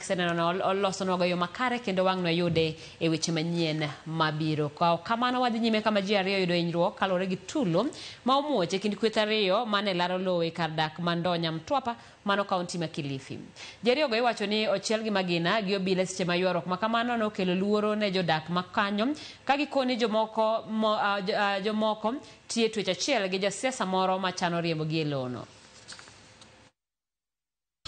kiseneno no olosonwago yo makare kendo wang' noyude e weche manyien mabiro. Ka kamano wadhi nyime kama ji ariyo oyudo hinyruok kaluwore gi tulo ma omuoch e kind kweth ariyo mane laro lowo e kar dak ma Ndonya Mtwapa mano kaunti ma Kilifi. Ji ariyogo iwacho ni ochiel gi magina gi obila e seche ma ywaruok ma kamano nokelo luoro ne jodak ma kanyo ka gikoni jomoko, mo, jomoko tiye twech achiel gi jasiasa moro machano riembogi e lowono.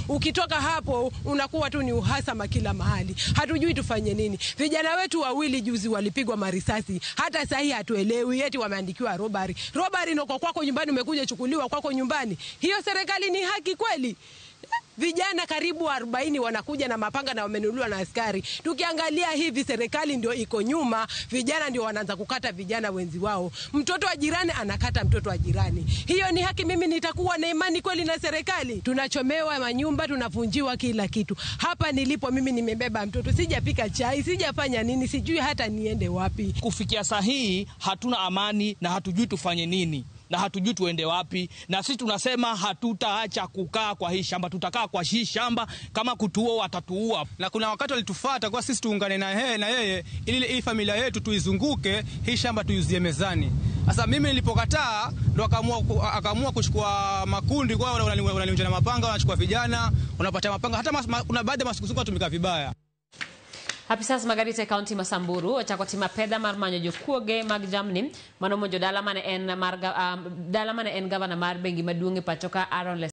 Ukitoka hapo unakuwa tu ni uhasama kila mahali, hatujui tufanye nini. Vijana wetu wawili juzi walipigwa marisasi, hata sahi hatuelewi, eti wameandikiwa robbery. Robbery noko kwako nyumbani, umekuja chukuliwa kwako nyumbani. Hiyo serikali ni haki kweli? Vijana karibu 40 wanakuja na mapanga na wamenunuliwa na askari. Tukiangalia hivi, serikali ndio iko nyuma, vijana ndio wanaanza kukata vijana wenzi wao. Mtoto wa jirani anakata mtoto wa jirani. Hiyo ni haki? Mimi nitakuwa na imani kweli na serikali? Tunachomewa manyumba, tunavunjiwa kila kitu. Hapa nilipo mimi nimebeba mtoto, sijapika chai, sijafanya nini, sijui hata niende wapi. Kufikia saa hii hatuna amani na hatujui tufanye nini na hatujui tuende wapi, na sisi tunasema hatutaacha kukaa kwa hii shamba, tutakaa kwa hii shamba, kama kutuua watatuua. Na kuna wakati walitufuata kwa sisi tuungane na yeye na yeye ili hii familia yetu tuizunguke hii shamba tuiuzie mezani. Sasa mimi nilipokataa ndo akaamua kuchukua makundi kwa wananiunja na mapanga, wanachukua vijana, wanapata mapanga, hata kuna baadhi ya masukusuku watumika vibaya. Apisas mag arita e kaunti ma Samburu ochako timo apedha mar manyo jokuoge mag jamni manomonjo dala mane en mar dala mane en gavana mar bengi maduong' e pacho ka Aaron.